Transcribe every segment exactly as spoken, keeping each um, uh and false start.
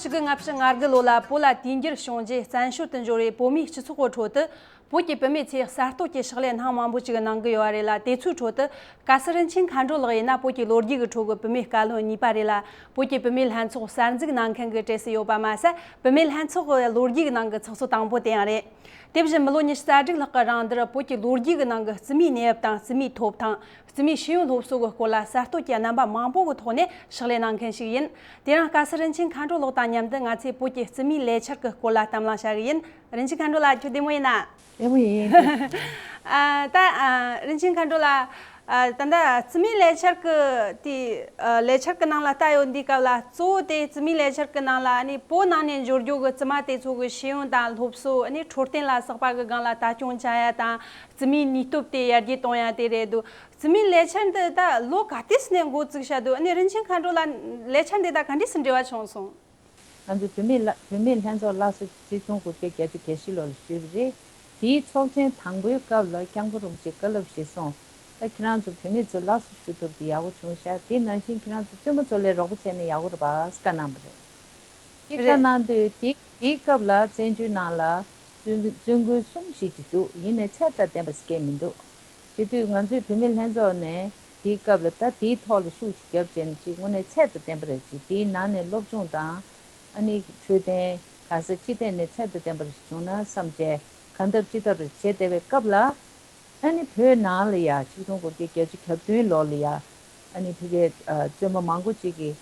ཕྱི་ལོ་ཉིས་སྟོང་ལྔ་བཅུ་ང་དགུ་ལོ་ལ་བོད་ལ་དུས་འགྱུར་བྱུང་རྗེས་བཙན་བྱོལ་དུ་འབྱོར་བའི་བོད་མིའི་སྤྱི་ཚོགས་ཀྱི་ཁྲོད་དུ། བོད་ཀྱི་བུད་མེད་ཚོས་གསར་གཏོད་ཀྱི་ཕྱག་ལས་སྣ་མང་པོ་ཞིག་གནང་གི་ཡོད་རེད་ལ། དེ་ཚོའི་ཁྲོད་དུ་བཀའ་ཟུར་རིན་ཆེན་མཁའ་འགྲོ་ལགས་ཡིན་ན་བོད་ཀྱི་ལོ་རྒྱུས་ཀྱི་ཁྲོད་ཀྱི་བུད་མེད་བཀའ་བློན་གཉིས་པ་རེད་ལ། བོད་ཀྱི་བུད་མེད་ལྷན་ཚོགས་གསར་འཛུགས་གནང་མཁན་གྱི་གྲས་སུ་ཡོད་པ་མ་ཟད། བུད་མེད་ལྷན་ཚོགས་ཀྱི་ལོ་རྒྱུས་ཀྱི་ནང་གི་ཚོགས་གཙོ་དང་པོ་དེ་ཡང་རེད། དེ་བཞིན་མི་ལོ་ཉི་ཤུ་རྩ་དྲུག་ལྷག་གི་རིང་འདིར་བོད་ཀྱི་ལོ་རྒྱུས་ཀྱི་ནང་གི་རྩིས་མོའི་གནས་བབ་དང་རྩིས་མོའི་ཐོབ་ཐང་། རྩིས་མོའི་ཤེས་ཡོན་སློབ་གསོ་གི་སྐོར་ལ་གསར་གཏོད་ཀྱི་རྣམ་པ་མང་པོ་གི་ཐོག་ནས་ཕྱག་ལས་གནང་མཁན་ཞིག་ཡིན། དེ་རིང་བཀའ་ཟུར་རིན་ཆེན་མཁའ་འགྲོ་ལགས་དང་མཉམ་དུ་ང་ཚོས་བོད་ཀྱི་རྩིས་མོའི་ལས་འཆར་གྱི་སྐོར་ལ་གཏམ་གླེང་བྱ་གི་ཡིན། རིན་ཆེན་མཁའ་འགྲོ་ལགས། ཁྱོད་བདེ་མོ་ཡིན་ན། བདེ་མོ་ཡིན། ཨ། ད། ཨ། རིན་ཆེན་མཁའ་འགྲོ་ལགས། ཨ། ད་ལྟ་རྩིས་མོའི་ལས་འཆར་གྱི་དེ། ཨ། ལས་འཆར་གྱི་ནང་ལ་ལྟ་ཡོང་དུས་སྐབས་ལ། གཙོ་བོ་དེ་རྩིས་མོའི་ལས་འཆར་གྱི་ནང་ལ་ཨ་ནི་བོད་ནང་ནས་འབྱོར་རྒྱུ་གི་རྩིས་མ་དེ་ཚོ་གི་ཤེས་ཡོན་དང་སློབ་གསོ། ཨ་ནི་འཕྲོད་བསྟེན་ལ་སོགས་པ་གི་སྒང་ལ་ལྟ་སྐྱོང་བྱ་ཡ་དང་། རྩིས་མོའི་ནུས་སྟོབས་དེ་ཡར་རྒྱས་གཏོང་ཡ་དེ་རེད་འདུག་རྩིས་མོའི་ལས་འཆར་འདི་ད་ལོ་ག་དུས་ནས་འགོ་བཙུགས་བྱས་འདུག་ཨ་ནི་རིན་ཆེན་མཁའ་འགྲོ་ལགས་ལས་འཆར་འདི་དང་ག་འདྲས་སེ་འབྲེལ་བ་བྱུང་སོང་། ང་ཚོ་བུད་མེད་ལ། བུད་མེད་ལྷན་ཚོགས་སླར་གསོ་ཆིག་སྟོང་དགུ་བརྒྱ་བརྒྱད་ཅུ་གྱ་བཞི་ལོ་ལ་ཞུས་པ་རེད། དེའི་ཚོགས་ཆེན་དང་པོའི་སྐབས་ལ་སྐྱབས་མགོན་རིན་པོ་ཆེས་བཀའ་སློབ་ཞིག་གསུངས། ད་ཁྱེད་རང་ཚོ་བུད་མེད་ཚོ་སླར་གསོ་ཞུ་ཐུབ་དེ་ཡག་པོ་བྱུང་ཤག་དེ་ནང་བཞིན་ཁྱེད་རང་ཚོ་བཙུན་མ་ཚོ་ལ་རོགས་པ་བྱས་ན་ཡག་པོ་རེད་པ་ཟེར་བཀའ་གནང་བ་རེད། དེ་བཀའ་རེད། གནང་དུས་དེ། དེའི་སྐབས་ལ་བཙན་བྱོལ་ནང་ལ་བཙུན། བཙུན་དགོན་གསུམ་ཞིག་ཅིག་འདུག་ཡིན་ནའི་ཚད་དང་ལྡན་པ་ཞིག་སྐྱེས་མི་འདུག་བྱེད་དུས་ང་ཚོའི་བུད་མེད་ལྷན་ཚོགས་ནས་དེའི་སྐབས་ལ་ད་དེའི་ཐོག་ལ་ཤུགས་ཤིག་བརྒྱབ་བྱས་ནས་ཅིག་དངོས་གནས་ཚད་དང་ལྡན་པ་རེད། ཅིག་དེའི་ནང་ནས་སློབ་སྦྱོང་དང་། ཨ་ནི་འཕྲོད་བསྟེན་ག་ས་ཅི་ཐད་ནས་ཚད་དང་ལྡན་པ་ཞིག་བྱུང་ན་བསམ་བྱས། གང་ཐབས་ཅི་ཐབས་རེ་བྱེད་བསྡད་པའི་སྐབས་ལ། ཨ་ནི་བོད་ནང་ལ་ཡ་ཆིག་སྟོང་དགུ་བརྒྱ་བརྒྱད་ཅུ་གྱ་བདུན་ལོ་ལ་ཡ། ཨ་ནི་ཕ་གིའི་ཨ་བཙུན་མ་མང་པོ་ཅིག་གིས་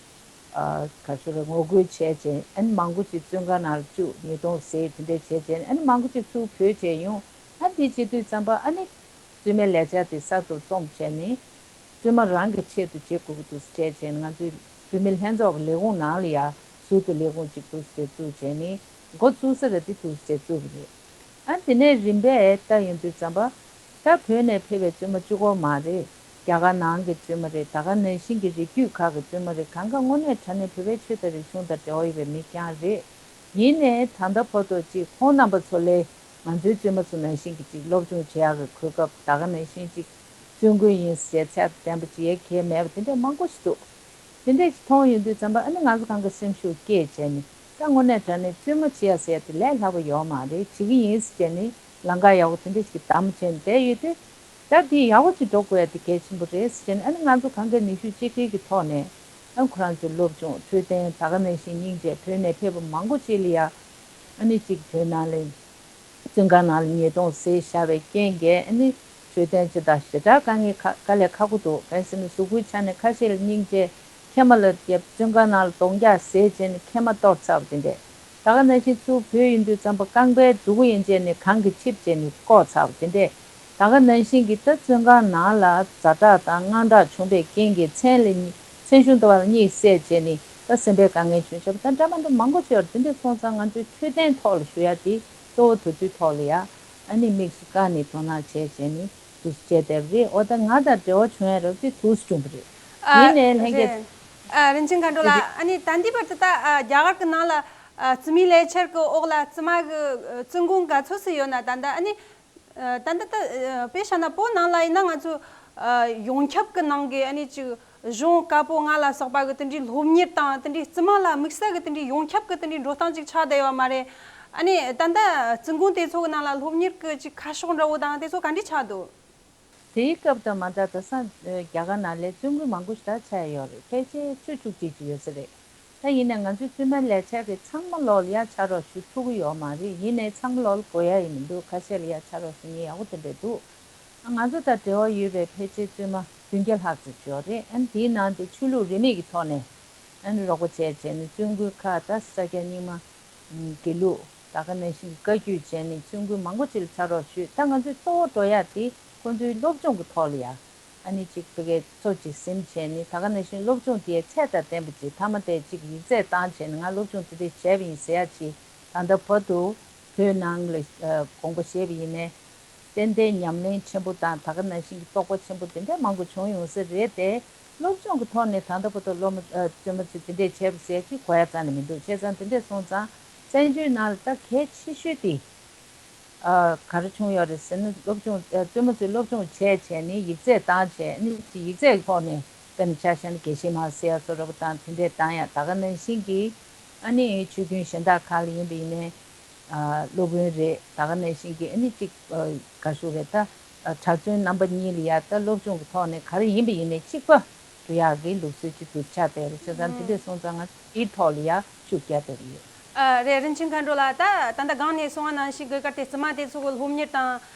ཨ་ག་ཞུ་རེད། ངོ་རྒོལ་བྱས་བྱས། ཨ་ནི་མང་པོ་ཅིག་བཙོན་ཁང་ནང་ལ་བཅུག་ཉེས་རྡུང་བཟོས། དེ་འདྲས་བྱས་བྱས། ཨ་ནི་མང་པོ་ཅིག་ཚུར་བྲོས་བྱས་ཡོང་། ཨ་འདི་བྱེད་དུས་ཙམ་པ་ཨ་ནི་བཙུན་མའི་ལས་འཆར་དེ་གསར་དུ་རྩོམ་བྱས་ནས། བཙུན་མ་རང་གི་ཆེད་དུ་བྱེད་དགོས་ཀྱི་འདུག་ཟེར་བྱས་བྱས་ནས། ང་ཚོའི་བུད་མེད་ལྷན་ཚོགས་ཀྱི་ལས་ཁུངས་ནང་ལ་ཡ་ཟུར་དུ་ལས་ཁུངས་ཅིག་འདུག་ཟེར་བཙུགས་བྱས་ནས། འགོ་བཙུགས་ས་ར་དེ་འདུག་ཟེར་བཙུགས་པ་རེད། ཨ་དེ་ནས་རིམ་པས་ལྟ་ཡོང་དུས་ཙམ་པ། ད་བོད་ནས་ཕེབས་པའི་བཙུན་མ་གཅིག་པོ་མ་རེད། རྒྱ་གར་ནང་གི་བཙུན་མ་རེད། ད་ག་ནང་བཞིན་གྱི་རིགས་རྒྱུད་ཁག་གི་བཙུན་མ་རེད། གང་ག་དངོས་གནས་དྲང་གནས་བོད་པའི་ཆོས་དང་རིག་གཞུང་དང་འབྲེལ་བ་ཡོད་པའི་མི་རྐྱང་རེད། ཡིན་ནའི་ད་ལྟ་བར་དུ་ཅིག་ཁོང་རྣམ་པ་ཚོ་ལས་ང་ཚོའི་བཙུན་མ་ཚོ་ནང་བཞིན་གྱི་ཅིག་སློབ་སྦྱོང་བྱེད་ཡག་གི་གོ་སྐབས། ད་ག་ནང་བཞིན་ཅིག་བཙུན་དགོན་ཡིན་ཟེར་ཚད་ལྡན་པ་ཅིག་ཡ་གལ་མེད་པ་དེ་འདྲ་མང་པོ་ཞིག་འདུག་དེ་འདྲ་ཞིག་མཐོང་ཡོང་དུས་ཙམ་པ། ཨ་ནི་ང་ཚོ་གང་ག་སེམས་ཤུགས་སྐྱེད་བྱས་ནས། ད་དངོས་གནས་དྲང་གནས་བཙུན་མ་བྱེད་ཡ་ཟེར་ཡ་དེ་ལས་སླ་པོ་ཡོད་མ་རེད། བྱེད་ཀྱི་ཡིན་ཟེར་བྱས་ནས་ལམ་ཁ་ཡག་པོ་དེ་འདྲ་ཞིག་གདམ་བྱས་ནས་བསྡད་ཡོད་དུས། ད་འདི་ཡག་པོ་ཅིག་འགྲོ་དགོས་ཡ་དེ་གལ་ཆེན་པོ་རེད་ཟེར་བྱས་ནས། ཨ་ནི་ང་ཚོ་གང་ག་ནུས་ཤུགས་གཅིག་སྒྲིལ་གྱི་ཐོག་ནས། ཨ་ཁོ་རང་ཚོའི་སློབ་སྦྱོང་འཕྲོད་བསྟེན། ད་ག་ནང་བཞིན་སྙིང་རྗེ། བོད་ནས་ཕེབས་པ་མང་པོ་ཅིག་ལ་ཡ། ཨ་ནི་ཅིག་བོད་ནང་ལ་བཙོན་ཁང་ནང་ལ་ཉེས་རྡུང་བཟོས་བཞག་པའི་རྐྱེན་གྱིས། ཨ་ནི་འཕྲོད་བསྟེན་ཅིག་ད་ཞེ་དྲག་དཀའ་ངལ་ཁ། དཀའ་ལས་ཁག་པོ་འདུག་གང་ཡིན་ཟེར་ན་གཟུགས་པོའི་ཆ་ནས་ཁ་ཤས་ལ་སྙིང་རྗེ། མཁལ་མ་ལ་རྒྱབ། བཙོན་ཁང་ནང་ལ་རྡོག་རྒྱག་བཟས་བྱས་ནས་མཁལ་མ་གཏོར་ཚར་བ་དེ་འདྲས། ད་ག་ནང་བཞིན་ཚུར་བུད་ཡོང་དུས་ཙམ་པ་རྐང་པའི་མཛུ་གུ་ཡན་ཆད་ནས་གང་གིས་འཁྲིད་བྱས་ནས་བཀོག་ཚར་བ་དེ་འདྲས། ད་ག་ནང་བཞིན་གྱི་ད་བཙོན་ཁང་ནང་ལ་ཛ་དྲག་དང་དངངས་སྐྲག་བྱུང་བའི་རྐྱེན་གྱིས་མཚན་ལ་གཉིད། མཚན་གཞུང་དུ་བ་ལ་གཉིད་སད་བྱས་ནས་ད་སེམས་པའི་དཀའ་ངལ་བྱུང་བཞག་པ་ད་འདྲ་མ་འདྲ་མང་པོ་ཅིག་ཡོད་རེད། དེ་འདྲས་སོང་ཙང་ང་ཚོའི་འཕྲོད་བསྟེན་ཐོག་ལ་ཞུ་ཡ་དེ་གཙོ་བོ་དེ་ཚོའི་ཐོག་ལ་ཡ། ཨ་ནི་དམིགས་སུ་བཀར་ནས་དོ་སྣང་བྱས་བྱས་ནས་འདུག་སེ་བྱས་བསྡད་པ་རེད། འོ་ད་ང་དང་འབྲེལ་བ་བྱུང་ཡ་རབས་དེ་འདུག་སེ་བྱུང་བ་རེད། ཨ། ཡིན་ནའི་ལྷན་རྒྱས། རེད། ཨ། རིན་ཆེན་མཁའ་འགྲོ་ལགས། ཨ་ནི་ད་ལྟའི་བར་དུ་ད། ཨ། རྒྱ་གར་གྱི་ནང་ལ། ཨ། རྩིས་མོའི་ལས་འཆར་གྱི་འོག་ལ་རྩིས་མ་གི། ཨ། བཙུན་དགོན་ག་ཚོད་ཙམ་ཡོད་ན། ད་ལྟ་ཨ་ནི། ཨ། ད་ལྟ་ད། ཨ། དཔེ་བཞག་ན་བོད་ནང་ལ་ཡིན་ན་ང་ཚོ། ཨ། ཡོངས་ཁྱབ་ཀྱི་ནང་གི་ཨ་ནི་ཅིག་གཞུང་བཀའ་པོད་ལྔ་ལ་སོགས་པ་གི་དེ་འདྲའི་སློབ་གཉེར་དང་། དེ་འདྲའི་རྩིས་མ་ལ་དམིགས་བསལ་གྱི་དེ་འདྲའི་ཡོངས་ཁྱབ་ཀྱི་དེ་འདྲའི་འགྲོ་སྟངས་ཅིག་ཆགས་བསྡད་ཡོད་མ་རེད། ཨ་ནི་ད་ལྟ་བཙུན་དགོན་དེ་ཚོ་གི་ནང་ལ་སློབ་གཉེར་གྱི་ཅིག་ཁ་ཕྱོགས་འདྲ་བོ་དང་དེ་ཚོ་ག་འདྲ་ཆགས་འདུག་དེའི་སྐབས་དང་མ་འདྲ། དེང་སང་རྒྱ་གར་ནང་ལ་བཙུན་དགོན་མང་པོ་ཞེ་དྲག་ཆགས་ཡོད་རེད། ཕལ་ཆེར་བཅུ་བཅུ་གཅིག་ཅིག་ཡོད་ས་རེད། ད་ཡིན་ནའི་ང་ཚོའི་བཙུན་མའི་ལས་འཆར་གྱི་ཚང་མ་ལོག་ལ་ཡ་ཕྱག་རོགས་ཞུ་ཐུབ་ཀྱི་ཡོད་མ་རེད། ཡིན་ནའི་ཚང་མ་ལོག་ལ་དགོས་ཡ་ཡིན་མི་འདུག་ཁ་ཤས་ལ་ཡ་ཕྱག་རོགས་ཞུ་མཁན་ཡག་པོ་དེ་འདྲ་འདུག་ང་ཚོ་དང་འབྲེལ་བ་ཡོད་པའི་ཕལ་ཆེར་བཙུན་མ་བདུན་བརྒྱ་ལྷག་ཙམ་ཅིག་ཡོད་རེད། ཨ་ནི་དེའི་ནང་དུ་ཆོས་ལུགས་རིས་མེད་ཀྱི་ཐོག་ནས་ཨ་ནི་རོགས་པ་བྱས་བྱས་ནས་བཙུན་དགོན་ཁག་ད་ས་སྐྱ་རྙིང་མ། དགེ་ལུགས། ད་ག་ནང་བཞིན་བཀའ་བརྒྱུད་བྱས་ནས་བཙུན་དགོན་མང་པོ་ཅིག་ལ་ཕྱག་རོགས་ཞུས། ད་ང་ཚོས་གཙོ་བོ་འགྲོ་ཡ་དེ་ཁོང་ཚོའི་སློབ་སྦྱོང་གི་ཐོག་ལ་ཡ། ཨ་ནི་ཅིག་ཕ་གིའི་གཙོ་ཅིག་ཟིན་བྱས་ནས། ད་ག་ནང་བཞིན་སློབ་སྦྱོང་དེའི་ཚད་དང་ལྡན་པ་ཅིག་མཐའ་མ་དེ་ཅིག་ཡིག་ཚད་བཏང་བྱས་ནས་ང་སློབ་སྦྱོང་དེ་འདྲས་བྱས་པ་ཡིན་ཟེར་ཡ་ཅིག་ད་ལྟ་བར་དུ་བོད་ནང་ལ་ཨ་དགོངས་པ་བཞེས་པ་ཡིན་ནའི། ཏན་ཏན་ཉམས་ལེན་ཆེན་པོ་དང་། ད་ག་ནང་བཞིན་གྱི་རྟོགས་པ་ཆེན་པོ་དེ་འདྲ་མང་པོ་བྱུང་ཡོང་ས་རེད་དེ། སློབ་སྦྱོང་གི་ཐོག་ནས་ད་ལྟ་བར་དུ་སློབ་མ་ཨ་བཙུན་མ་ཚོས་དེ་འདྲས་བྱས་པ་ཟེར་ཅིག་གོ་ཡ་རྩ་ནས་མི་འདུག་བྱས་ཙང་དེ་འདྲས་སོང་ཙང་བཙན་བྱོལ་ནང་ལ་ད་གལ་ཆེ་ཤོས་དེ་ཨ་ག་རེ་བྱུང་ཡོད་རེད་ཟེར་ན། སློབ་སྦྱོང་ཨ་བཙུན་མ་ཚོས་སློབ་སྦྱོང་བྱས་བྱས་ནས་ཡིག་ཚད་བཏང་བྱས་ནས། ཅིག་ཡིག་ཚད་ཀྱི་ཐོག་ནས་དཔེར་ན་ཆ་བཞག་ན་དགེ་བཤེས་མ་ཟེར་ཡ་བཟོ་འདྲ་པོ་དང་དེ་འདྲས་བཏང་ཡ། ད་ག་ནང་བཞིན་གྱི་ ཨ་ནི་ཆོས་རྒྱུན་གཞན་དག་ཁག་ལ་ཡིན་པ་ཡིན་ནའི་ཨ་སློབ་དཔོན་རེད། ད་ག་ནང་བཞིན་གྱི་ཨ་ནི་གཅིག་ཨ་ག་ཞུ་རེད། ད་ཨ་གྲྭ་བཙུན་རྣམ་པ་གཉིས་ལ་ཡ་ད་སློབ་སྦྱོང་གི་ཐོག་ནས་ག་རེ་ཡིན་པ་ཡིན་ནའི་གཅིག་པ་འགྲོ་ཡག་གི་ལུགས་སྲོལ་ཅིག་འདུག་ཆགས་བསྡད་རེད། བྱས་ཙང་དེ་འདྲས་སོང་ཙང་ང་ཚོ་དེའི་ཐོག་ལ་ཡ་ཤུགས་རྒྱག་བསྡད་ཀྱི་ཡོད། ཨ་རེད། རིན་ཆེན་མཁའ་འགྲོ་ལགས། ད་ད་ལྟ་སྒང་ནས་གསུངས་པ་ནང་བཞིན་གི་གལ་ཏེ་བཙུན་མ་དེ་ཚོ་གི་སློབ་གཉེར་དང་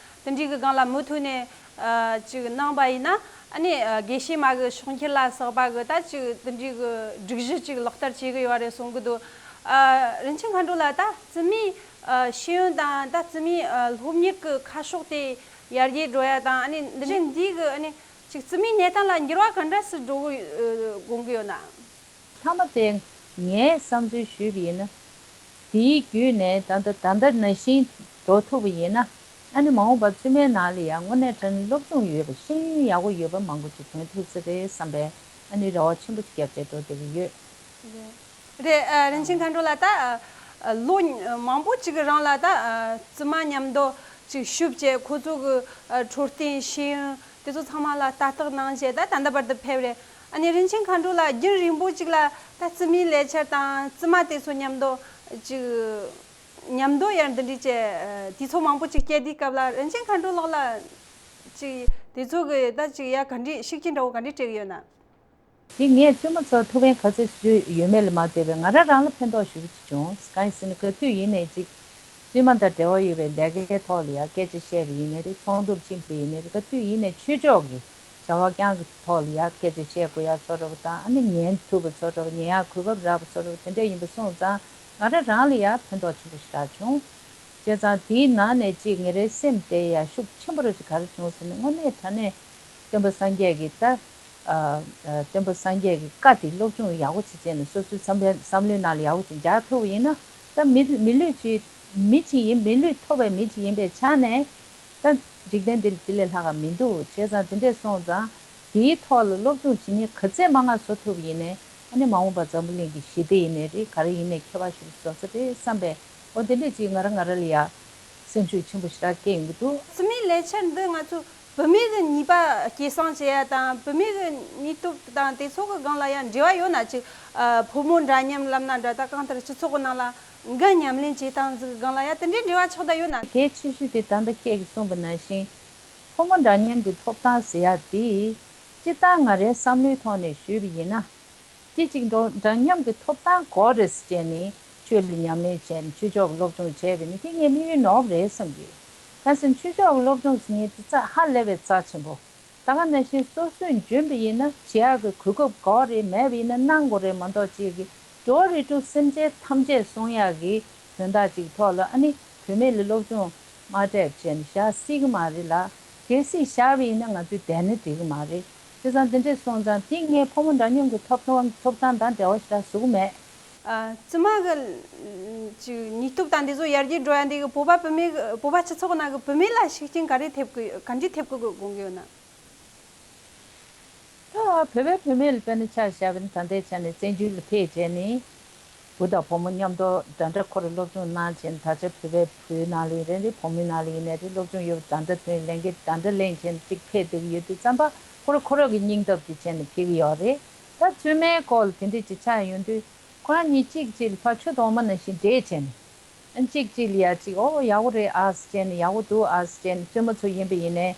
དེ་འདྲའི་གི་སྒང་ལ་མུ་མཐུད་ནས་ཨ་ཅིག་གནང་པ་ཡིན་ན། ཨ་ནི་ཨ་དགེ་བཤེས་མ་གི་ཕྱོགས་འཁྱེར་ལ་སོགས་པ་གི་ད་ཅིག་དེ་འདྲའི་གི་སྒྲིག་གཞི་ཅིག་ལག་བསྟར་བྱེད་གི་ཡོད་རེད་གསུང་གི་འདུག་ཨ་རིན་ཆེན་མཁའ་འགྲོ་ལགས། ད་བཙུན་མའི་ཨ་ཤེས་ཡོན་དང་ད་བཙུན་མའི་ཨ་སློབ་གཉེར་གི་ཁ་ཕྱོགས་དེ་ཡར་རྒྱས་འགྲོ་ཡ་དང་། ཨ་ནི་འདི་རིགས་འདི་གི་ཨ་ནི་ཅིག་བཙུན་མའི་གནས་སྟངས་ལ་འགྱུར་བ་ག་འདྲ་སེ་འགྲོ་གི་ཨ་དགོངས་གི་ཡོད་ན། མཐའ་མ་དེ་ངས་བསམ་ཚུལ་ཞུས་པ་ཡིན་ན། དེའི་བརྒྱུད་ནས་ད་ལྟ་ད་ལྟ་ནང་བཞིན་འགྲོ་ཐུབ་པ་ཡིན་ན། ཨ་ནི་མ་འོངས་པར་བཙུན་མའི་ནང་ལ་ཡང་དངོས་གནས་དྲང་གནས་སློབ་སྦྱོང་ཡོད་པ། ཤེས་ཡོན་ཡག་པོ་ཡོད་པ་མང་པོ་ཅིག་ཐོན་ཐུབ་ས་རེད་བསམ་པའི་ཨ་ནི་རེ་བ་ཆེན་པོ་ཅིག་བརྒྱབ་བྱས་འགྲོ་བསྡད་ཀྱི་ཡོད། རེད། རེད། ཨ་རིན་ཆེན་མཁའ་འགྲོ་ལགས། ད་ཨ་ལོ་མང་པོ་ཅིག་གི་རིང་ལ་ད་ཨ་བཙུན་མ་མཉམ་དུ་ཅིག་ཞུགས་བྱས། ཁོ་ཚོ་གི་ཨ་འཕྲོད་བསྟེན་ཤེས་ཡོན་དེ་ཚོ་ཚང་མ་ལ་ལྟ་རྟོག་གནང་བྱས། ད་ད་ལྟ་བར་དུ་ཕེབས་རེད། ཨ་ནི་རིན་ཆེན་མཁའ་འགྲོ་ལགས་རྒྱུན་རིང་པོ་ཅིག་ལ་ད་བཙུན་མའི་ལས་འཆར་དང་བཙུན་མ་དེ་ཚོ་མཉམ་དུ་ཅིག་མཉམ་དུ་ཡར་འདི་འདྲའི་བྱས་དུས་ཚོད་མང་པོ་ཅིག་བསྐྱལ་དུས་སྐབས་ལ་རིན་ཆེན་མཁའ་འགྲོ་ལགས་ལ་ཅིག་དེ་ཚོ་གི་ད་ཅིག་ཡ་ག་འདྲའི་ཤུགས་རྐྱེན་འདྲ་བོ་ག་འདྲའི་སྤྲད་ཀྱི་ཡོད་ན། དེ་ངས་བཙུན་མ་ཚོར་ཐུགས་ཕན་ག་ཚོད་བཟོས་ཡོད་མེད་ལ་མ་ལྟོས་པའི་ང་རང་རང་ལ་ཕན་ཐོགས་ཞེ་པོ་ཅིག་བྱུང་། གང་ཡིན་ཟེར་ན་ག་དུས་ཡིན་ནའི་ཅིག་བཙུན་མ་དང་འབྲེལ་བ་ཡོད་པའི་ལས་ཀའི་ཐོག་ལ་ཡང་སྐད་ཆ་བཤད་པ་ཡིན་ནའི་རེད། ཚོགས་འདུར་ཕྱིན་པ་ཡིན་ནའི་རེད། ག་དུས་ཡིན་ནའི་ཆོས་ཕྱོགས་ཀྱི་བྱ་བ་རྐྱང་གི་ཐོག་ལ་ཡང་སྐད་ཆ་བཤད་དགོས་ཡག་བཟོ་འདྲ་བོ་དང་། ཨ་ནི་ཉན་ཐུབ་པ་བཟོ་འདྲ་བོ། ཉན་ཡག་གོ་སྐབས་རག་པ་བཟོ་འདྲ་བོ་དེ་འདྲ་ཡིན་པ་སོང་ཙང་ང་རང་རང་ལ་ཡང་ཕན་ཐོགས་ཆེན་པོ་ཞེ་དྲག་བྱུང་། བྱས་ཙང་དེའི་ནང་ནས་ཅིག་ངེད་རའི་སེམས་དེ་ཡང་ཤུགས་ཆེན་པོ་རེ་ཅིག་ག་རེ་བྱུང་ཟེར་ན། དངོས་གནས་དྲང་གནས་སྟོན་པ་སངས་རྒྱས་ཀྱི་ད་ཨ་ཨ་སྟོན་པ་སངས་རྒྱས་ཀྱི་བཀའ་དེ་སློབ་སྦྱོང་ཡག་པོ་བྱེད་བྱས་ནས་སོ་སོའི་བསམ་བསམ་བློའི་ནང་ལ་ཡག་པོ་ཅིག་འཇགས་ཐུབ་པ་ཡིན་ན། ད་མི་མི་ལུས་ཅིག་མི་ཅིག་ཡིན། མི་ལུས་ཐོབ་པའི་མི་ཅིག་ཡིན་པའི་ཆ་ནས་ད་འཇིག་རྟེན་འདི་ལ་དེ་ལས་ལྷག་ག་མི་འདུག་བྱས་ཙང་དེ་འདྲས་སོང་ཙང་དེའི་ཐོག་ལ་སློབ་སྦྱོང་བྱེད་མཁན་ག་ཚད་མང་ང་བཟོ་ཐུབ་པ་ཡིན་ནའི་ཨ་ནི་མ་འོངས་པ་འཛམ་བུ་གླིང་གི་ཞི་བདེ་ཡིན་ནའི་རེད། ག་རེ་ཡིན་ནའི་ཁྱད་པར་ཞིག་བཟོ་ས་རེད་བསམ་པའི་འོ་དེ་འདྲས་ཅིག་ང་རང་ང་རང་ལ་ཡ་སེམས་ཤུགས་ཆེན་པོ་ཞེ་དྲག་སྐྱེ་ཡོང་གི་འདུག་བཙུན་མའི་ལས་འཆར་འདི་ང་ཚོ་བུད་མེད་ཀྱི་ནུས་པ་སྐྱེད་སྲིང་བྱེད་ཡ་དང་། བུད་མེད་ཀྱི་ནུས་སྟོབས་དང་དེ་ཚོ་གི་སྒང་ལ་ཡང་འབྲེལ་བ་ཡོད་ན་ཅིག་ཨ་ཕོ་མོ་འདྲ་མཉམ་ལབ་ན་འདྲ། ད་གང་ལྟར་སྤྱི་ཚོགས་ཀྱི་ནང་ལ་འགན་ཉམས་ལེན་བྱེད་སྟངས་ཟིག་གི་སྒང་ལ་ཡང་དེ་འདྲའི་འབྲེལ་བ་ཆགས་བསྡད་ཡོད་ན། གལ་ཆེ་ཤོས་དེ་ད་ལྟ་ཁྱེད་ཀྱིས་གསུངས་པ་ནང་བཞིན་ཕོ་མོ་འདྲ་མཉམ་གྱི་ཐོབ་ཐང་ཟེར་ཡ་དེ་སྤྱིར་བཏང་ང་རའི་བསམ་བློའི་ཐོག་ནས་ཞུས་པ་ཡིན་ན། དེ་གཅིག་འགྲོ་འདྲ་མཉམ་གྱི་ཐོབ་ཐང་དགོས་རེད་ཟེར་བྱས་ནས་ཆོས་ལ་ཉམས་ལེན་བྱས་ནས་ཆོས་ཕྱོགས་ཀྱི་སློབ་སྦྱོང་བྱས་པ་ཡིན་ན་དེ་ངའི་དམིགས་ཡུལ་ནོར་བ་རེད་བསམ་གྱི་ཡོད། གང་ཟེར་ན་ཆོས་ཕྱོགས་ཀྱི་སློབ་སྦྱོང་ཟེར་མཁན་དེ་རྩ་ཧ་ལས་པའི་རྩ་ཆེན་པོ། ད་ག་ནང་བཞིན་སོ་སོས་འཇོན་པ་ཡིན་ན་བྱེད་ཡག་གི་གོ་སྐབས་དགོས་རེད། མེད་པ་ཡིན་ན་གནང་དགོས་རེད་མ་གཏོགས་ཅིག་གི་འགྲོ་བ་རིགས་དྲུག་སེམས་ཅན་ཐམས་ཅད་སྲུང་ཡག་གི་དོན་དག་ཅིག་ཐོག་ལ་ཨ་ནི་བུད་མེད་ལ་སློབ་སྦྱོང་མ་སྤྲད་བྱས་ནས་བཞག་སྲིད་ཀྱི་མ་རེད་ལ། གལ་སྲིད་བཞག་པ་ཡིན་ན་ང་ཚོས་བསྡད་ན་འགྲིག་གི་མ་རེད། བྱས་ཙང་དེ་འདྲས་སོང་ཙང་དེ་ངས་ཕོ་མོ་འདྲ་མཉམ་གྱི་ཐོབ་ཐང་ཐོབ་ཐང་དང་འབྲེལ་བ་ཞེ་དྲག་བཟོ་གི་མེད། ཨ། བཙུན་མ་གི་ཅིག་ནུས་སྟོབས་དང་འདི་ཚོ་ཡར་རྒྱས་འགྲོ་ཡ་འདི་གི་བོད་པ་བུད་མེད་གི་བོད་པ་སྤྱི་ཚོགས་ནང་གི་བུད་མེད་ལ་ཤུགས་རྐྱེན་ག་རེ་ཐེབས་གི་ག་འདྲས་ཐེབས་གི་དགོངས་གི་ཡོད་ན། ད་བོད་པའི་བུད་མེད་ལ་དཔེར་ན་ཆ་བཞག་པ་ཡིན་ན་ད་ལྟའི་ཆ་ནས་བཙན་བྱོལ་ལ་ཕེབས་བྱས་ནས་བུ་དང་བུ་མོ་མཉམ་དུ་འདྲ་འདྲ་ཁོ་རང་སློབ་སྦྱོང་གནང་བྱས་ནས། ད་ཆ་བོད་པའི་བུའི་ནང་ལ་ཡིན་ནའི་རེད། བུ་མོའི་ནང་ལ་ཡིན་ནའི་རེད། སློབ་སྦྱོང་ཡོད་པ་འདྲ་འདྲ་ཐོན། ལས་འགན་འདྲ་འདྲ་ལེན་བྱས་ནས་ཅིག་ཕེབས་བསྡད་ཀྱི་ཡོད་དུས་ཙམ་པ་ཁོ་རང་ཁོ་རང་གི་སྙིང་སྟོབས་དེ་བྱས་ནས་ཕེབས་ཀྱི་ཡོད་རེད། ད་བཙུན་མའི་སྐོར་ལ་དེ་འདྲས་ཅིག་ཆགས་ཡོང་དུས་ཁོ་རང་གཉིས་གཅིག་གཅིག་ལ་ཕར་ཆུ་དྭངས་མ་ནང་བཞིན་འདྲེས་བྱས་ནས། ཨ་གཅིག་གཅིག་ལ་ཡ་གཅིག་ཨོ་ཡག་པོ་རེད་ཨ་ཟེར་བྱས་ནས། ཡག་པོ་འདུག་ཨ་ཟེར་བྱས་ནས་བཙུན་མ་ཚོ་ཡིན་པ་ཡིན་ནའི།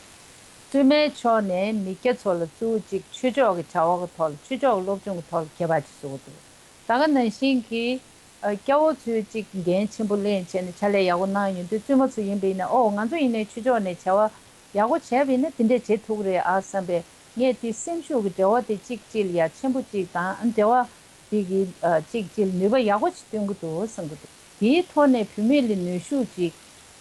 བཙུན་མའི་ཕྱོགས་ནས་མི་སྐྱ་ཚོ་ལ་གཙོ་བོ་གཅིག་ཆོས་ཕྱོགས་ཀྱི་བྱ་བ་གི་ཐོག་ལ། ཆོས་ཕྱོགས་ཀྱི་སློབ་སྦྱོང་གི་ཐོག་ལ་ཁྱད་པར་ཅིག་བཟོ་གི་འདུག་ད་ག་ནང་བཞིན་གྱི་ཨ་སྐྱ་བོ་ཚོས་གཅིག་འགན་ཆེན་པོ་ལེན་བྱས་ནས་ཕྱག་ལས་ཡག་པོ་གནང་ཡོང་དུས། བཙུན་མ་ཚོ་ཡིན་པ་ཡིན་ན་ཨོ་ང་ཚོ་ཡིན་ནའི་ཆོས་ཕྱོགས་ནས་བྱ་བ་ཡག་པོ་བྱས་པ་ཡིན་ན་དེ་འདྲས་བྱེད་ཐུབ་ཀྱི་རེད་ཨ་བསམ་པའི་ངས་དེ་སེམས་ཤུགས་ཀྱི་འབྲེལ་བ་དེ་གཅིག་གཅིག་ལ་ཡ་ཆེན་པོ་གཅིག་དང་། ཨ་འབྲེལ་བ་དེ་གི་ཨ་གཅིག་གཅིག་ལ་ནུས་པ་ཡག་པོ་ཅིག་སྟོན་གྱི་འདུག་བསམ་གྱི་འདུག་དེའི་ཐོག་ནས་བུད་མེད་ལ་ནུས་ཤུགས་ཅིག་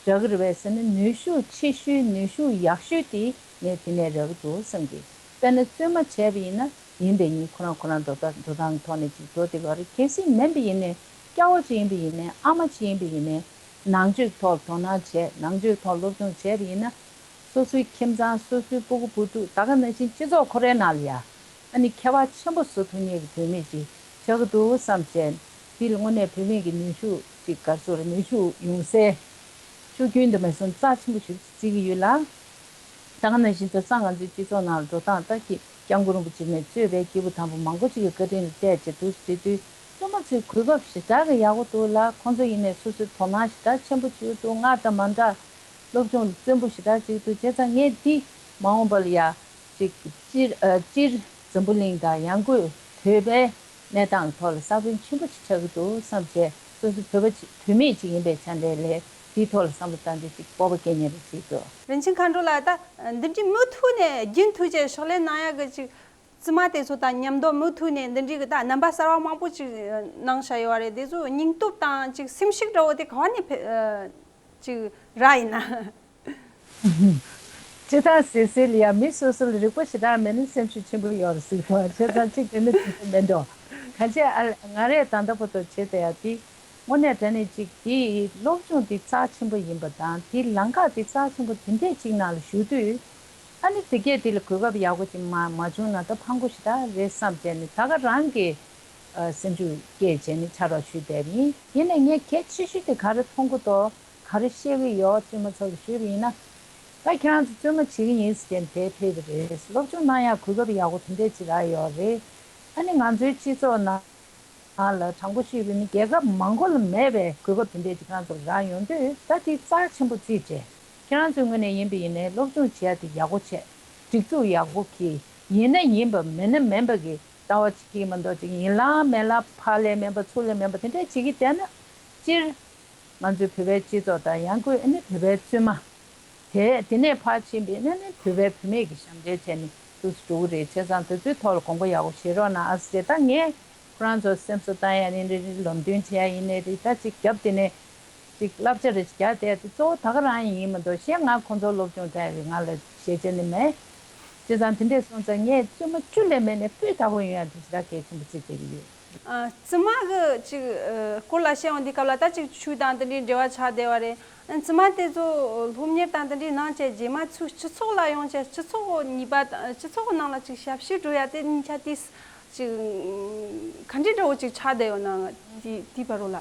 རག་གི་རེད་པས་ཟེར་ན། ནུས་ཤུགས་ཆེ་ཤོས་ནུས་ཤུགས་ཡག་ཤོས་དེ་ངས་དེ་ནས་རག་གི་འདུག་བསམ་གྱི། དཔེར་ན་བཙུན་མ་བྱས་པ་ཡིན་ན་ཡིན་དེ་ཡིན། ཁོ་རང་ཁོ་རང་འགྲོ་སྟངས་འགྲོ་སྟངས་ཐོག་ནས་ཅིག་འགྲོ་བསྡད་ཀྱི་ཡོད་རེད། གལ་སྲིད་མིན་པ་ཡིན་ནའི་སྐྱ་བོ་ཅིག་ཡིན་པ་ཡིན་ནའི་ཨ་མ་ཅིག་ཡིན་པ་ཡིན་ནའི་ནང་ཆོས་ཐོག་དོ་སྣང་བྱས། ནང་ཆོས་ཐོག་སློབ་སྦྱོང་བྱས་པ་ཡིན་ན། སོ་སོའི་ཁྱིམ་ཚང་། སོ་སོའི་སྤུ་གུ་བུ་ཕྲུག་ད་ག་ནང་བཞིན་སྤྱི་ཚོགས་ཁོ་རའི་ནང་ལ་ཡ་ཨ་ནི་ཁྱད་པར་ཆེན་པོ་བཟོ་ཐུབ་མཁན་གྱི་བུད་མེད་ཅིག་ཆགས་ཀྱི་འདུག་བསམ་བྱས། འདི་ལ་དངོས་གནས་བུད་མེད་ཀྱི་ནུས་ཤུགས་ཅིག་ག་རེ་ཟེར་རེད། ནུས་ཤུགས་ཡོང་སའི་ཤུགས་རྐྱེན་དུ་མ་སོང་རྩ་ཆེན་པོ་ཞིག་བརྩི་གི་ཡོད་ལ། ད་ག་ནང་བཞིན་དེང་སང་ང་ཚོའི་སྤྱི་ཚོགས་ནང་ལ་འགྲོ་སྟངས། ད་ཀྱི་སྐྱབས་མགོན་རིན་པོ་ཆེ་ནས་གཙོས་པའི་སྐྱེས་བུ་དམ་པ་མང་པོ་ཅིག་གི་བཀའ་དྲིན་ལ་བལྟས་བྱས་འདུག་ཟེར་དུས། བཙུན་མ་ཚོས་གོ་སྐབས་ཞེ་དྲག་གི་ཡག་པོ་འདུག་ལ། ཁོང་ཚོ་ཡིན་ནའི་སོ་སོའི་དོ་སྣང་ཞེ་དྲག་ཆེན་པོ་བྱེད་ཀྱི་འདུག་སྔར་དང་མ་འདྲ་སློབ་སྦྱོང་ལ་བརྩོན་པོ་ཞེ་དྲག་བྱེད་ཀྱི་འདུག་བྱས་ཙང་ངས་འདི་མ་འོངས་པ་ལ་ཡ་ཅིག་སྤྱིར་ཨ་སྤྱིར་འཛམ་བུ་གླིང་དང་ཡང་སྒོས་བོད་པའི་གནས་སྟངས་ཐོག་ལ་ས་བོན་ཆེན་པོ་ཞིག་ཆགས་ཀྱི་འདུག་བསམ་བྱས། སོ་སོ་བོད་པ་ཅིག་བུད་མེད་ཅིག་ཡིན་པའི་ཆ་ནས་ལས་དེའི་ཐོག་ལ་བསམ་བློ་བཏང་དུས་ཅིག་སྤོབས་པ་སྐྱེ་མཁན་རེད་བྱེད་ཀྱི་འདུག་རིན་ཆེན་མཁའ་འགྲོ་ལགས། ད་འདི་འདྲའི་མུ་མཐུད་ནས་རྒྱུན་མཐུད་བྱས་ཕྱག་ལས་གནང་ཡག་གི་ཅིག་བཙུན་མ་དེ་ཚོ་དང་མཉམ་དུ་མུ་མཐུད་ནས་འདི་འདྲའི་གི་ད་རྣམ་པ་གསར་བ་མང་པོ་ཅིག་གནང་བཞག་ཡོད་རེད། དེ་ཚོ་སྙིང་སྟོབས་དང་ཅིག་སེམས་ཤུགས་འདྲ་བོ་དེ་ག་བ་ནས་ཕེ་ཨ་ཅིག་རག་ཡིན་ན། སྤྱིར་བཏང་སེ་སེ་ལ་ཡ་མི་སོ་སོ་ལ་རིག་པ་ཞེ་དྲག་མེད་ན་སེམས་ཤུགས་ཆེན་པོ་ཡོད་རེད་ཟེར་གི་འདུག་བྱས་ཙང་ཅིག་དེ་ནི་དེ་འདྲ་མེད་འགྲོ། གང་བྱས་ཨ་ང་རས་ད་ལྟ་བར་དུ་བྱས་བསྡད་ཡ་དེ། དངོས་གནས་དྲང་གནས་ཅིག་དེ་སློབ་སྦྱོང་དེ་རྩ་ཆེན་པོ་ཡིན་པ་དང་དེ་ལམ་ཁ་དེ་རྩ་ཆེན་པོ་དེ་འདྲས་ཅིག་ནང་ལ་ཞུགས་དུས། ཨ་ནི་དེ་གས་དེ་ལ་གོ་སྐབས་ཡག་པོ་ཅིག་མ་མ་བྱུང་ན་ད་ཕངས་པོ་ཞེ་དྲག་རེད་བསམ་བྱས་ནས་ད་ག་རང་གི་ཨ་སེམས་ཤུགས་སྐྱེད་བྱས་ནས་ཕྱག་རོགས་ཞུས་བསྡད་པ་ཡིན། ཡིན་ནའི་ངས་གལ་ཆེ་ཤོས་དེ་ག་རེ་མཐོང་གི་འདུག་ག་རེ་ཤེས་ཀྱི་ཡོད་བཙུན་མ་ཚོ་ལ་ཞུས་པ་ཡིན་ན། ད་ཁྱེད་རང་ཚོ་བཙུན་མ་བྱེད་ཀྱི་ཡིན་ཟེར་བྱས་ནས་དེ་ཕེབས་པ་རེད། སློབ་སྦྱོང་གནང་ཡག་གོ་སྐབས་ཡག་པོ་དེ་འདྲས་ཅིག་རག་ཡོད་རེད། ཨ་ནི་ང་ཚོའི་སྤྱི་ཚོགས་ནང་ལ་དྲང་པོ་ཞུས་པ་ཡིན་ན་རྒྱལ་ཁབ་མང་པོ་ལ་མེད་པའི་གོ་སྐབས་དེ་འདྲས་ཅིག་ཁྱེད་རང་ཚོ་ལ་རག་ཡོང་དུས་ད་དེ་རྩ་ཆེན་པོ་བརྩིས་བྱས། ཁྱེད་རང་ཚོའི་ངོས་ནས་ཡིན་པ་ཡིན་ནའི་སློབ་སྦྱོང་བྱེད་ཡ་དེ་ཡག་པོ་བྱས། སྒྲིག་འཛུགས་ཡག་པོ་གིས་ཡིན་ན་ཡིན་པ་མིན་ན་མིན་པ་གི་ལྟ་བ་ཅིག་གིས་མ་གཏོགས་ཅིག་ཡིན་ལ་མིན་ལ་ཕར་ལ་མིན་པ་ཚུར་ལ་མིན་པ་དེ་འདྲས་བྱེད་ཀྱི་བསྡད་ན། སྤྱིར་ང་ཚོའི་བོད་པའི་སྤྱི་ཚོགས་དང་ཡང་སྒོས་ཨ་ནི་བོད་པའི་བཙུན་མ་དེ་དེ་ནས་ཕར་ཕྱིན་པའི་ཨ་ནི་བོད་པའི་བུད་མེད་ཀྱི་ཞབས་འདྲེན་བྱས་ནས་འདུག་སེ་འགྲོ་གི་རེད། བྱས་ཙང་དེ་ཚོའི་ཐོག་ལ་དགོངས་པ་ཡག་པོ་བཞེས་རོགས་གནང་ཨ་ཟེར། ད་ངས་ཁོ་རང་ཚོ་སེམས་གསོ་བཏང་ཡ་ཡིན་རེད། ལམ་སྟོན་བྱེད་ཡ་ཡིན་ནའི་རེད། ད་ཅིག་རྒྱབ་དེ་ནས་ཅིག་བསླབ་བྱ་རེ་ཅིག་རྒྱག་བསྡད་དེ་གཙོ་བོ་ད་ག་རང་ཡིན་མ་གཏོགས་གཞན་ང་ཁོང་ཚོ་སློབ་སྦྱོང་བྱ་ཡ་གི་ང་ལ་ཤེས་བྱ་ནི་མེད། བྱས་ཙང་དེ་འདྲས་སོང་ཙང་ངས་བཙུན་མ་བཅུ་ལས་མེད་ནས་སྤུས་དག་པོ་ཡོང་ཡ་དེ་ཞེ་དྲག་གལ་ཆེན་པོ་བརྩི་བསྡད་ཀྱི་ཡོད། ཨ། བཙུན་མ་གི་ཅིག་ཨ་སྐོར་ལ་བཤད་ཡོང་དུས་སྐབས་ལ་ད་ཅིག་ཆོས་དང་དེ་འདྲའི་འབྲེལ་བ་ཆགས་བསྡད་པ་རེད། ཨ། བཙུན་མ་དེ་ཚོ་སློབ་གཉེར་དང་དེ་འདྲའི་གནང་བྱས་རྗེས་མ་ཚུར་སྤྱི་ཚོགས་ལ་ཡོང་བྱས་སྤྱི་ཚོགས་ནུས་པ་དང་སྤྱི་ཚོགས་ནང་ལ་ཅིག་ཞབས་ཞུ་འགྲོ་ཡ་དེ་གཉིས་ཆ་དེ་ཅིག་ག་འདྲའི་འདྲ་བོ་ཅིག་ཆགས་བསྡད་ཡོད་ན་དེ་དེའི་བར་རོ་ལ།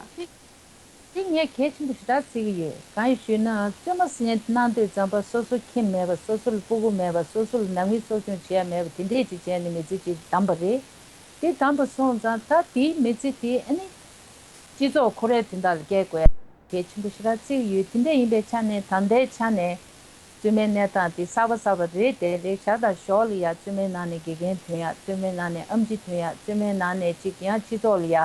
དེ་ངས་གལ་ཆེན་པོ་ཞེ་དྲག་བརྩི་གི་ཡོད། གང་ཡིན་ཞུས་ན་བཙུན་མ་ཟེར་མཁན་གནང་དུས་ཙམ་པ་སོ་སོ་ཁྱིམ་མེད་པ། སོ་སོ་ལ་སྤུ་གུ་མེད་པ། སོ་སོ་ལ་ནང་མི་གསོ་སྐྱོང་བྱེད་ཡ་མེད་པ། དེ་འདྲས་ཅིག་བྱས་ནས་མི་ཚེ་ཅིག་བདམས་པ་རེད། དེ་བདམས་པ་སོང་ཙང་ད་དེའི་མི་ཚེ་དེ་ཨ་ནི་སྤྱི་ཚོགས་ཁོ་རའི་དོན་དག་ལ་བསྐྱལ་དགོས་ཡ་གལ་ཆེན་པོ་ཞེ་དྲག་བརྩི་གི་ཡོད། དེ་འདྲས་ཡིན་པའི་ཆ་ནས་ད་ལྟའི་ཆ་ནས། བཙུན་མའི་གནས་སྟངས་དེ་གསར་པ་གསར་པ་རེད་དེ་རེད། ཞག་དང་ཞོགས་ལ་ཡ་བཙུན་མའི་ནང་ནས་དགེ་རྒན་ཐོན་ཡ། བཙུན་མའི་ནང་ནས་ཨེམ་ཆི་ཐོན་ཡ། བཙུན་མའི་ནང་ནས་ཅིག་ཡང་སྤྱི་ཚོགས་ལ་ཡ་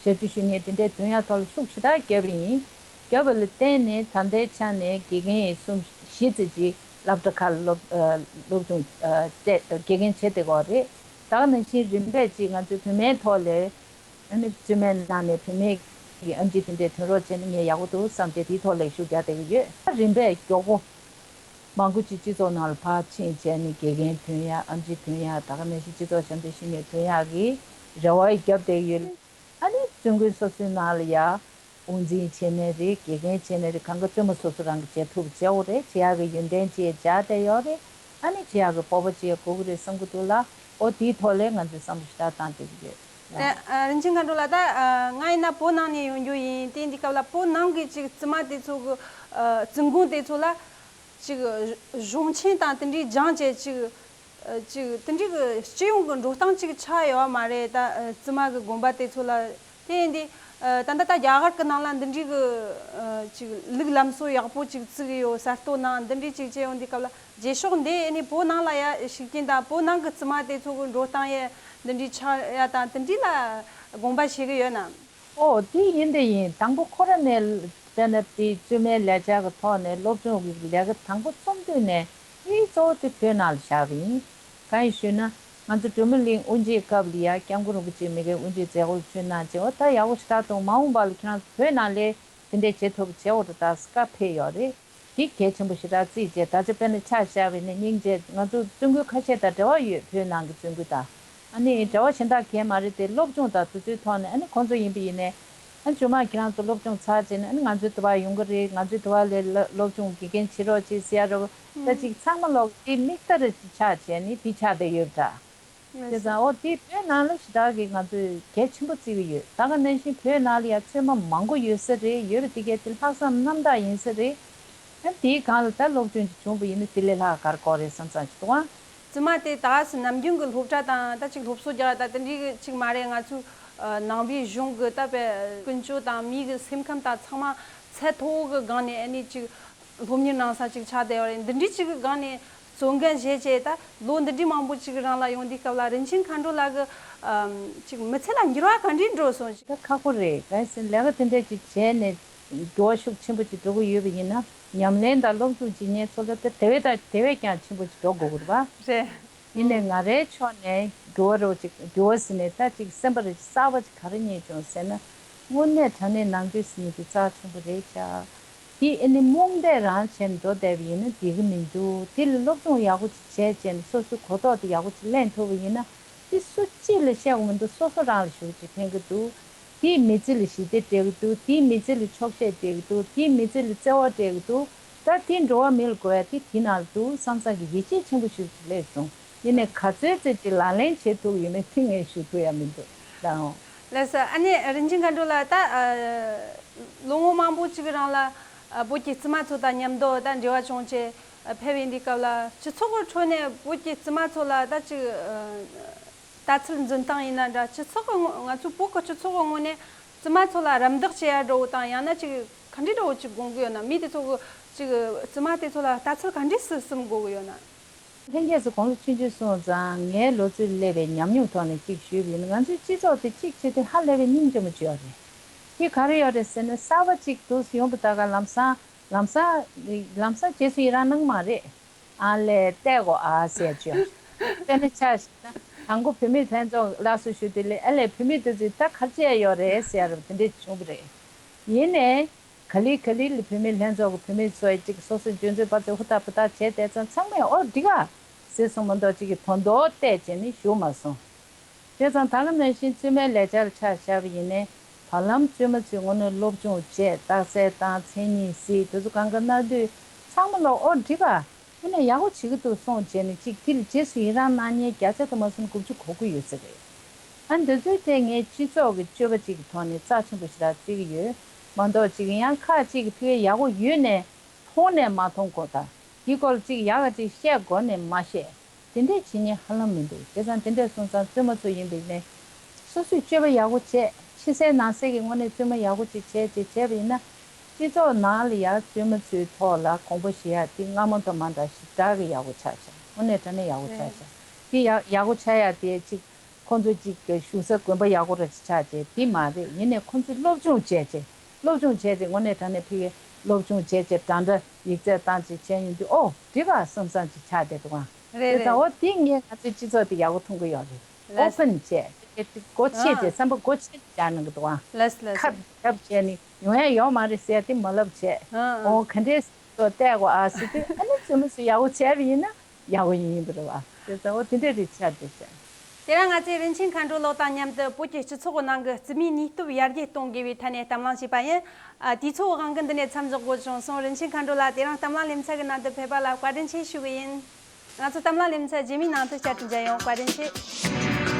ཞབས་ཞུ་ཞུ་མཁན་དེ་འདྲའི་ཐོན་ཡ་ཐོག་ལ་ཤུགས་ཞེ་དྲག་བརྒྱབ་པ་ཡིན། བརྒྱབ་པ་ལ་བརྟེན་ནས་ད་ལྟའི་ཆ་ནས་དགེ་རྒན་གསུམ་བཞི་ཙམ་ཅིག་སློབ་གྲྭ་ཁག་ལ་སློབ་ཨ་སློབ་སྦྱོང་ཨ་སྤྲད་དགེ་རྒན་བྱེད་བསྡད་ཀྱི་ཡོད་རེད། ད་ག་ནང་བཞིན་རིམ་པས་ཅིག་ང་ཚོའི་བུད་མེད་ཐོག་ལ། ཨ་ནི་བཙུན་མའི་ནང་ནས་བུད་མེད་ཀྱི་ཨེམ་ཆི་དེ་འདྲས་ཐོན་རོགས་བྱས་ན་ངས་ཡག་པོ་འདུག་བསམ་སྟེ་དེའི་ཐོག་ལ་ཤུགས་རྒྱག་བསྡད་ཀྱི་ཡོད། རིམ་པས་མགྱོགས་པོ་མང་པོ་ཅིག་སྤྱི་ཚོགས་ནང་ལ་ཕར་ཕྱིན་བྱས་ནས་དགེ་རྒན་ཐོན་ཡ། ཨེམ་ཆི་ཐོན་ཡ། ད་ག་ནང་བཞིན་སྤྱི་ཚོགས་ཞབས་འདེགས་ཞུ་མཁན་ཐོན་ཡ་གི་རེ་བ་རྒྱབ་བསྡད་ཀྱི་ཡོད། ཨ་ནི་བཙུན་དགོན་སོ་སོའི་ནང་ལ་ཡ་དབུ་འཛིན་བྱས་ནའི་རེད། དགེ་རྒན་བྱས་ནའི་རེད། གང་ག་བཙུན་མ་སོ་སོ་རང་གིས་བྱེད་ཐུབ་བྱེད་འོ་རེད། བྱེད་ཡག་གི་ཡོན་ཏན་ཅིག་སྦྱར་བསྡད་ཡོད་རེད། ཨ་ནི་བྱེད་ཡག་གི་སྤོབས་པ་ཅིག་དགོས་ཀྱི་རེད་བསམ་གྱི་འདུག་ལ། ཨོ་དེའི་ཐོག་ལ་ང་ཚོས་བསམ་བློ་ཞེ་དྲག་བཏང་བསྡད་ཀྱི་ཡོད། ཨ། རིན་ཆེན་མཁའ་འགྲོ་ལགས། ད་ང་ཡིན་ན་བོད་ནང་ནས་ཡོང་རྒྱུ་ཡིན། དེ་འདི་སྐབས་ལ་བོད་ནང་གི་ཅིག་བཙུན་མ་དེ་ཚོ་གི་ཨ་བཙུན་དགོན་དེ་ཚོ་ལ་ཅིག་གཞུང་ཆེན་དང་དེ་འདྲའི་སྦྱངས་བྱས་ཅིག་ཨ་ཅིག་དེ་འདྲའི་གི་སྤྱི་ཡོངས་ཀྱི་འགྲོ་སྟངས་ཅིག་ཆགས་ཡོད་པ་མ་རེད། ད་ཨ་བཙུན་མ་གི་དགོན་པ་དེ་ཚོ་ལ། དེ་ཡིན་དུས་ཨ་ད་ལྟ་ད་རྒྱ་གར་གི་ནང་ལ་འདི་འདྲའི་གི་ཨ་ཅིག་ལུགས་ལམ་སྲོལ་ཡག་པོ་ཅིག་བརྩི་གི་ཡོད། གསར་གཏོད་གནང་། འདི་འདྲའི་ཅིག་བྱས་ཡོང་དུས་སྐབས་ལ་རྗེས་ཕྱོགས་འདི་ཨ་ནི་བོད་ནང་ལ་ཡ་ཤུགས་རྐྱེན་དང་བོད་ནང་གི་བཙུན་མ་དེ་ཚོ་གི་འགྲོ་སྟངས་ཡ་འདི་འདྲའི་ཆགས་ཡ་དང་དེ་འདྲའི་ལ་དགོངས་པ་བཞེས་གི་ཡོད་ན། ཨོ་དེ་ཡིན་དེ་ཡིན། དང་པོ་ཁོ་ར་ནས་དཔེར་ན་དེ་བཙུན་མའི་ལས་འཆར་གི་ཐོག་ནས་སློབ་སྦྱོང་གི་ལས་ཀ་དང་པོ་རྩོམ་དུས་ནས་དེ་གཙོ་བོ་དེ་བོད་ནང་ལ་བཞག་གི་ཡིན། གང་ཡིན་ཞུས་ན། ང་ཚོ་གྲོ་མོ་གླིང་དབུ་འབྱེད་སྐབས་ལ་ཡ་སྐྱབས་མགོན་རིན་པོ་ཆེ་མི་རྒན་དབུ་འབྱེད་མཛད་སྒོ་ལ་ཚུར་གནང་བྱས། འོ་ད་ཡག་པོ་ཞེ་དྲག་འདུག་མ་འོངས་པ་ལ་ཁྱེད་རང་ཚོ་བོད་ནང་ལ་དེ་འདྲས་བྱེད་ཐུབ་པ་བྱེད་འོ་ད་ད་བཀའ་ཕེབས་ཡོད་རེད། འདི་གལ་ཆེན་པོ་ཞེ་དྲག་བརྩིས་བྱས། ད་ཆ་དཔེར་ན་ཆ་བཞག་པ་ཡིན་ན་སྙིང་རྗེ། ང་ཚོ་བཙུན་དགོན་ཁ་ཤས་དང་འབྲེལ་བ་ཡོད། བོད་ནང་གི་བཙུན་དགོན་དང་། ཨ་ནི་འབྲེལ་བ་གཞན་དག་གང་ཡང་མ་རེད་དེ། སློབ་སྦྱོང་དང་དེ་ཚོའི་ཐོག་ནས་ཨ་ནི་ཁོང་ཚོ་ཡིན་པ་ཡིན་ནའི། ཨ་ནི་རྗེས་མ་ཁྱེད་རང་ཚོ་སློབ་སྦྱོང་ཚར་རྗེས་ནས་ཨ་ནི་ང་ཚོའི་དུ་བ་ཡོང་གི་རེད། ང་ཚོའི་དུ་བ་ལ་སློབ་སྦྱོང་དགེ་རྒན་བྱེད་རོགས་བྱེད་ཟེར་ཡ་རེད་བ། ད་ཅིག་ཚང་མ་ལོག་དེ་མིག་ལྟ་རེ་ཆགས་བྱས་ནི་དེ་ཆགས་བསྡད་ཡོད་པ་འདྲ། བྱས་ཙང་ཨོ་དེ་བོད་ནང་ལ་ཞེ་དྲག་གི་ང་ཚོས་གལ་ཆེན་པོ་བརྩི་གི་ཡོད། ད་ག་ནང་བཞིན་བོད་ནང་ལ་ཡ་བཙུན་མ་མང་པོ་ཡོད་ས་རེད། ཡོད་པ་དེ་གས་དེ་ལྷག་བསམ་རྣམ་དག་ཡིན་ས་རེད། ཨ་དེའི་སྒང་ལ་ད་སློབ་སྦྱོང་ཅིག་བྱུང་བ་ཡིན་ན་དེ་ལས་ལྷག་ག་རེ་དགོས་རེད་བསམ་བསམ་ཞིག་འདུག་ཨང་། བཙུན་མ་དེ་ད་ག་སེ་ནམ་རྒྱུན་གྱི་སློབ་གྲྭ་དང་ད་ཅིག་སློབ་གསོ་རྒྱག་ད་དེ་འདྲའི་ཅིག་མ་རེད། ང་ཚོའི་ ཨ་ནང་པའི་གཞུང་གི་ད་པའི་ཀུན་སྤྱོད་དང་མི་གི་སེམས་ཁམས་དང་ཚང་མ་ཚད་མཐོ་བོ་གི་སྒང་ནས་ཨ་ནི་ཅིག་སློབ་གཉེར་གནང་ས་ཅིག་ཆགས་བསྡད་ཡོད་རེད། འདི་འདྲའི་ཅིག་གི་སྒང་ནས་བཙོན་འགན་བཞེས་བྱས་ད་ལོ་འདི་འདྲའི་མང་པོ་ཅིག་རིང་ལ་ཡོང་དུས་སྐབས་ལ་རིན་ཆེན་མཁའ་འགྲོ་ལགས་ཀྱི་ཨམ་ཅིག་མི་ཚེ་ལ་འགྱུར་བ་ག་འདྲས་འགྲོ་སོང་ཞིག་ད་ཁག་པོ་རེད། གལ་སྲིད་ལས་ཀ་དེ་འདྲས་ཅིག་བྱས་ནས་འགྱུར་བ་ཤུགས་ཆེན་པོ་ཅིག་འགྲོ་གི་ཡོད་པ་ཡིན་ན། ཉམས་ལེན་དང་སློབ་སྦྱོང་བྱེད་མཁན་ཚོ་ལ་ད་དེ་བས་ད་དེ་བས་ཀྱང་ཆེན་པོ་ཅིག་འགྲོ་དགོས་ཀྱི་རེད་པ། རེད། ཡིན་ནའི་ང་རའི་ཕྱོགས་ནས་འགྱུར་བ་རོ་ཅིག་འགྱུར་བ་ཟེར་ནས་ད་ཅིག་སེམས་པ་རེ་གསར་པ་ཅིག་ག་རེ་རྙེད་བྱུང་ཟེར་ན། དངོས་གནས་དྲང་གནས་ནང་ཆོས་ཟེར་མཁན་དེ་རྩ་ཆེན་པོ་རེད་ཤག་དེ་ཨ་ནི་རྨོངས་དད་རང་བྱས་ནས་འགྲོ་བསྡད་པ་ཡིན་ན་འགྲིག་གི་མི་འདུག་དེ་ལ་སློབ་སྦྱོང་ཡག་པོ་ཅིག་བྱས་བྱས་ནས་སོ་སོའི་གོ་རྟོགས་དེ་ཡག་པོ་ཅིག་ལེན་ཐུབ་པ་ཡིན་ན། དེ་སུ་གཅིག་ལ་བཤད་དགོས་མི་འདུག་སོ་སོ་རང་ལ་ཞེ་པོ་ཅིག་ཕན་གི་འདུག་དེས་མི་ཚེ་ལ་ཞི་བདེ་སྤྲད་ཀྱི་འདུག་དེས་མི་ཚེ་ལ་ཆོག་ཤེས་སྤྲད་ཀྱི་འདུག་དེས་མི་ཚེ་ལ་བརྩེ་བ་སྤྲད་ཀྱི་འདུག་ད་དེ་འགྲོ་བ་མི་ལ་དགོས་ཡ་དེ་དེ་ནང་ལ་འདུག་བསམ་བསམ་གྱི་ཡིད་ཆེས་ཆེན་པོ་ཞིག་སླེབས་སོང་། ཡིན་ནའི་ག་ཚོད་ཙམ་ཅིག་ལག་ལེན་བྱེད་ཐུབ་ཡོད་མེད་དེ་ངས་ཞུ་ཐུབ་ཡ་མི་འདུག་ད་འོ། ལགས་སོ། ཨ་ནི་རིན་ཆེན་མཁའ་འགྲོ་ལགས། ད་ཨ་ལོ་ངོ་མང་པོ་ཅིག་རིང་ལ་ཨ་བོད་ཀྱི་བཙུན་མ་ཚོ་དང་མཉམ་དུ་ད་འབྲེལ་བ་བྱུང་བྱས་ཨ་ཕེབས་ཡིན་དུས་སྐབས་ལ་སྤྱི་ཚོགས་ཀྱི་ཁྲོད་ནས་བོད་ཀྱི་བཙུན་མ་ཚོ་ལ་ད་ཅིག་ཨ། ལྟ་ཚུལ་འཛིན་སྟངས་ཡིན་ན་འདྲ། སྤྱི་ཚོགས་ཀྱི་ངོ་ང་ཚོའི་བོད་ཀྱི་སྤྱི་ཚོགས་ཀྱི་ངོས་ནས་བཙུན་མ་ཚོ་ལ་རམ་འདེགས་བྱེད་ཡ་འདྲ་བོ་དང་ཡང་ན་ཅིག་ག་འདྲའི་འདྲ་བོ་ཅིག་དགོངས་ཀྱི་ཡོད་ན། མི་དེ་ཚོ་གི་ཅིག་བཙུན་མ་དེ་ཚོ་ལ་ལྟ་ཚུལ་ག་འདྲས་སུ་སིམ་དགོས་ཀྱི་ཡོད་ན། ལྷན་རྒྱས་སུ་དགོངས་ཚུལ་ཆུང་ཆུང་གསུངས་ཙང་། ངའི་ལོ་ཚོད་སླེབས་པའི་ཉམས་མྱོང་ཐོག་ནས་ཅིག་ཞུས་པ་ཡིན་ན། ང་ཚོའི་སྤྱི་ཚོགས་དེ་གཅིག་བྱས་དུས་ཧ་ལས་པའི་སྙིང་རྗེ་མོ་ཅིག་ཡོད་རེད། དེ་ག་རེ་ཡོད་རེད་ཟེར་ན། གསར་པ་ཅིག་འདུག་སེ་ཡོང་བ་ད་ག་ལམ་སང་ལམ་སང་ལམ་སང་རྗེས་སུ་ཡི་རང་གནང་མ་རེད། ཨ་ལས་བལྟས་གོ་ཨ་ཟེར་བྱོས། དཔེར་ན་ཆ་བཞག་ན་དང་པོ་བུད་མེད་ལྷན་ཚོགས་སླར་གསོ་ཞུ་དུས་ལས་ཨ་ལས་བུད་མེད་དེ་ཚོས་ད་ག་རེ་བྱས་ཡོད་རེད་ཟེར་བ་དེ་འདྲས་བྱུང་བ་རེད། ཡིན་ནའི་ག་ལེ་ག་ལེ་ལ་བུད་མེད་ལྷན་ཚོགས་ཀྱི་བུད་མེད་ཚོས་ཅིག་སོ་སོའི་འཇོན་ཚོད་པ་ཚོས་ཧུར་ཐག་ཧུར་ཐག་བྱས་བསྡད་ཙང་ཚང་མས་ཨོ་འགྲིག་ག་ཟེར་སོང་མ་གཏོགས་ཅིག་གི་དོན་དོ་བལྟས་བྱས་ནས་ཞུ་མ་སོང་། བྱས་ཙང་ད་ག་ནང་བཞིན་བཙུན་མའི་ལས་འཆར་ཆ་བཞག་པ་ཡིན་ནའི། བར་ལམ་བཙུན་མ་ཚོས་དངོས་གནས་སློབ་སྦྱོང་བྱས། རྟགས་གསལ་བཏང་། མཚན་ཉིད་གཟིགས། དེ་ཚོ་གང་ག་གནང་དུས་ཚང་མ་ལ་ཨོ་འགྲིག་ག་དངོས་གནས་ཡག་པོ་བྱེད་ཀྱི་འདུག་སོང་བྱས་ནས་ཅིག་དེ་ལ་རྗེས་སུ་ཡི་རང་གནང་མཁན་བརྒྱ་ཆ་དུ་མ་སོང་དགུ་བཅུ་གོ་དགུ་ཡོད་ས་རེད། ཨ་འདི་ཚོའི་ཐད་ངས་སྤྱི་ཚོགས་ཀྱི་སྤྱོད་པ་ཅིག་གི་ཐོག་ནས་རྩ་ཆེན་པོ་ཞེ་དྲག་བརྩི་གི་ཡོད་མ་གཏོགས། ཅིག་ཡང་ཁག་ཅིག་གི་ཕི་གའི་ཡག་པོ་ཡོད་ནས་མཐོང་ནས་མ་མཐོང་གོ་ད། དེའི་སྐོར་ཅིག་ཡག་ག་ཅིག་བཤད་དགོས་ནས་མ་བཤད། དེ་འདྲས་བྱེད་མཁན་ཧ་ལམ་མི་འདུག་བྱས་ཙང་དེ་འདྲས་སོང་ཙང་བཙུན་མ་ཚོ་ཡིན་པའི་ནས་སོ་སོས་སྤྱོད་པ་ཡག་པོ་བྱས། ཕྱི་གསལ་ནང་གསལ་གྱི་དངོས་གནས་བཙུན་མ་ཡག་པོ་ཅིག་བྱས་ཅིག་བྱས་པ་ཡིན་ན། སྤྱི་ཚོགས་ནང་ལ་ཡང་བཙུན་མ་ཚོའི་ཐོག་ལ་དགོངས་པ་བཞེས་ཡག་དེ་སྔ་མོ་དང་མ་འདྲ་ཞེ་དྲག་གི་ཡག་པོ་ཆགས་ཤག་དངོས་གནས་དྲང་གནས་ཡག་པོ་ཆགས་ཤག་དེ་ཡག་ཡག་པོ་ཆགས་ཡག་དེ་ཅིག་ཁོང་ཚོ་ཅིག་གི་བཞུགས་ས་དགོན་པ་ཡག་པོ་ར་ཅིག་ཆགས་བྱས་དེ་མ་རེད། ཡིན་ནའི་ཁོང་ཚོས་སློབ་སྦྱོང་བྱས་བྱས་སློབ་སྦྱོང་བྱས་ཏེ་དངོས་གནས་དྲང་གནས་ཕི་གའི་སློབ་སྦྱོང་བྱས་བྱས་འདྲ་འདྲ་ཡིག་ཚད་བཏང་ཅིག་བྱས་ཡོང་དུས་ཨོ་འགྲིག་ག་བསམ་བསམ་ཅིག་ཆགས་བསྡད་འདུག་ཨང་། རེད་དེ་ད་རེད། འོ་དེ་ངས་ང་ཚོའི་སྤྱི་ཚོགས་དེ་ཡག་པོ་མཐོང་གི་ཡོད་རེད། ལགས། ཨོ་པན་བྱས་སྒོ་ཕྱེ་བྱས་ཨ་སེམས་པ་སྒོ་ཕྱེ་བྱས་གནང་གི་འདུག་ཨང་། ལགས་ལགས། ཁ་བརྡབ་བྱས་ནས་ཡོང་ཡ་ཡོད་མ་རེད་ཟེར་ཡ་དེ་མ་ལབ་བྱས། ཨ་ཨ། ཨོ་ག་འདྲས་སོ་བལྟས་གོ་ཨ་ཟེར་དུས་ཨ་ནི་བཙུན་མ་ཚོས་ཡག་པོ་བྱས་པ་ཡིན་ན་ཡག་པོ་ཡིན་ཡིན་པ་རེད་བ། དེ་ཚོ་འོ་དེ་འདྲས་རེད་ཆགས་བསྡད་བྱས། དེ་རིང་ང་ཚོས་རིན་ཆེན་མཁའ་འགྲོ་ལགས་དང་མཉམ་དུ་བོད་ཀྱི་སྤྱི་ཚོགས་ནང་གི་བརྩི་མེད་ནུས་སྟོབས་ཡར་རྒྱས་གཏོང་དགོས་པའི་ཐད་ནས་གཏམ་གླེང་བྱས་པ་ཡིན། ཨ། དུས་ཚོད་དབང་གིས་འདི་ནས་མཚམས་འཇོག་དགོས་བྱུང་སོང་། རིན་ཆེན་མཁའ་འགྲོ་ལགས་དེ་རིང་གཏམ་གླེང་ལེ་ཚན་གྱི་ནང་དུ་ཕེབས་པ་ལ་བཀའ་དྲིན་ཆེ་ཞུ་གི་ཡིན། ང་ཚོ་གཏམ་གླེང་ལེ་ཚན་རྗེས་མའི་ནང་དུ་བསྐྱར་དུ་མཇལ་ཡོང་། བཀའ་དྲིན་ཆེ།